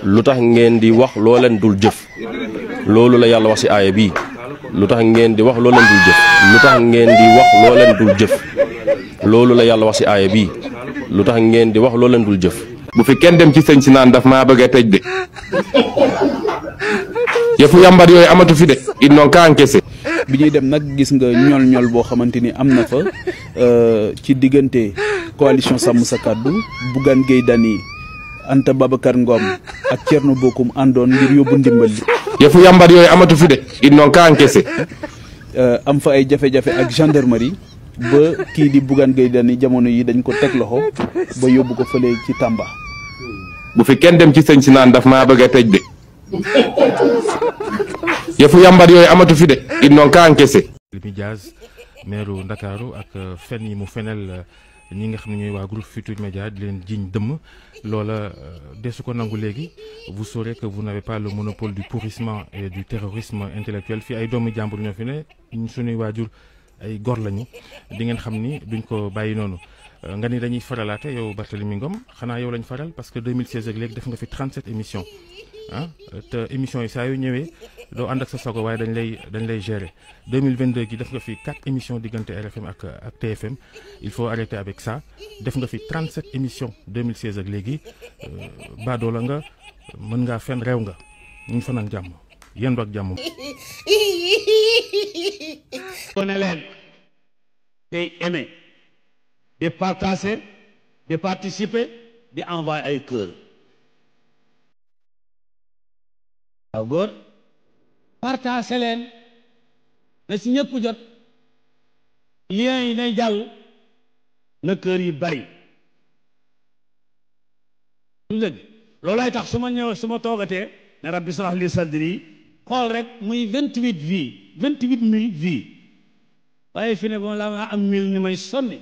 lu tax ngeen di wax loo leen dul jëf loolu la yàlla wax ci aaya bii lu tax ngeen di wax loo leen dul jëf lu tax ngeen di wax loo leen dul jëf loolu la yàlla wax ci aaya bii lu tax ngeen di wax loo leen dul jëf. bu fi kenn dem ci sëñ si naan daf maa bëgg a tëj de yëfu yambar yooyu amatu fi de ils n'ont qu'à encaisser. bi ñuy dem nag gis nga ñol-ñol boo xamante ni am na fa ci diggante coalition Sàmm Sa Kàddu Bougane Gueye Dany Anta Babacar Ngom ak Thierno Bocoum àndoon ngir yóbbu ndimbal li. yëfu yambar yooyu amatu fi de ils n'ont qu'à encaisser. am fa ay jafe-jafe ak gendarmerie ba kii di Bougane Gueye Dany jamono yi dañ ko teg loxo ba yóbbu ko fële ci Tamba. bu fi kenn dem ci sëñ si naan daf maa bëgg a tëj de yëfu yambar yooyu amatu fi de ils n'ont qu'à encaisser. Barthélémy Dias maire Ndakaaru ak fen yi mu fenel ñi nga xam ne ñooy waa groupe Futurs Médias di leen jiiñ dëmm loola desu ko nangu léegi vous saurez que vous n'avez pas le monopole du pourrissement et du terrorisme intellectuel fii ay doomu jàmbur ñoo fi ne suñuy waajur ay gor lañu di ngeen xam ni duñ ko bàyyi noonu nga ni dañuy faralaate yow Barthélémy Ngom xanaa yow lañ faral parce que 2016 ak léegi def nga fi 37 émissions ah te émissions yi saa yu ñëwee doo ànd ak sa sago waaye dañ lay gérer 2022 gi def nga fi 4 émissions diggante RFM ak TFM il faut arrêter avec ça def nga fi 37 émissions 2016 ak léegi baadoo la nga mën ngaa fen réew nga ñu fanaan jàmm yendu ak jàmm. kon leen day aimer de partager de participer di envoyer ay cœur waaw góor partager leen na ci ñëpp jot lien yi nay jàll na kër yi bari lu dëgg loolay tax su ma ñëw su ma toogatee ne rabbi shrah li sadri xool rek muy 28 vies 28 000 vies waaye fi ne bon la ma am 1000 ni may sonni